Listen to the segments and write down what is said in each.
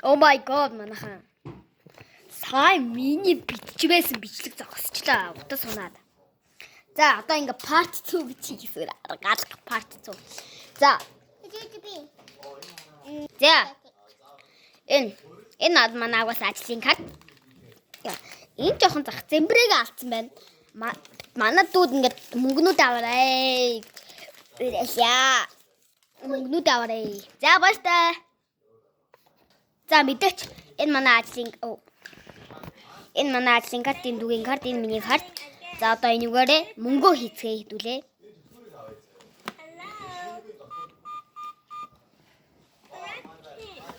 Oh my god, манайхан. Сайн миний бичвэсэн бичлэг зогсчлаа. Утас унаад. За, одоо ингээ part 2 гэж хийх арга part 2. За. За. Энэ над манай агаас ажлын карт. Энэ жоохон зах зэмбрээг алдсан байна. Манай дүүд ингээд мөнгнүүд аваарай. Яа. Мөнгнүүд аваарай. За, баяртай. За, мэдээч энэ манай ажлын энэ манай ажлын карт, энэ дүүгийн карт, энэ миний карт. За, одоо энүүгээрээ мөнгөө хийцгээе хэдүүлээ. Hello. Correction.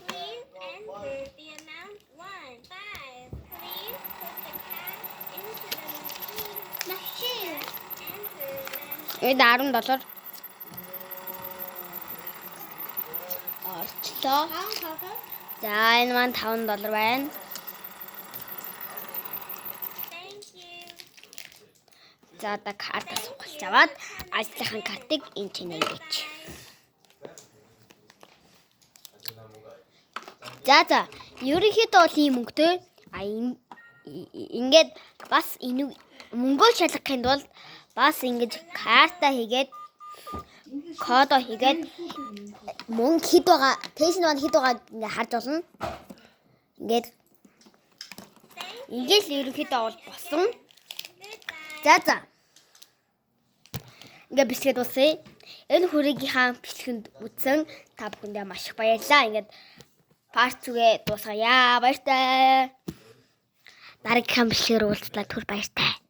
Please enter the amount 1 5. Please put the cash into the machine. Machine. Enter then Энэ 10 доллар. Орчлоо. За, энэ маань 5 доллар байна. Thank you. За, одоо карта сугалж аваад ажлынхаа картыг энэ ч нэмэж. За. Ерөнхийдөө бол ийм мөнгөтэй. А ингээд бас энэ мөнгөө шалгахын тулд бас ингэж карта хийгээд кодо хийгээд мөнгө хэд байгаа, тэйс нь хэд байгаа ингээ харж болно. Ингээд ингээд л ерөнхийдөө бол босон. За. Ингээ бичлэгээ дуусъя. Энэ хүрээгийнхаа бичлэгэнд үзсэн та бүхэндээ маш их баярлалаа. Ингээд part 2-гээ дуусгая. Баяртай. Дараагийнхаа бичлэгээр уулзлаа. Түр баяртай.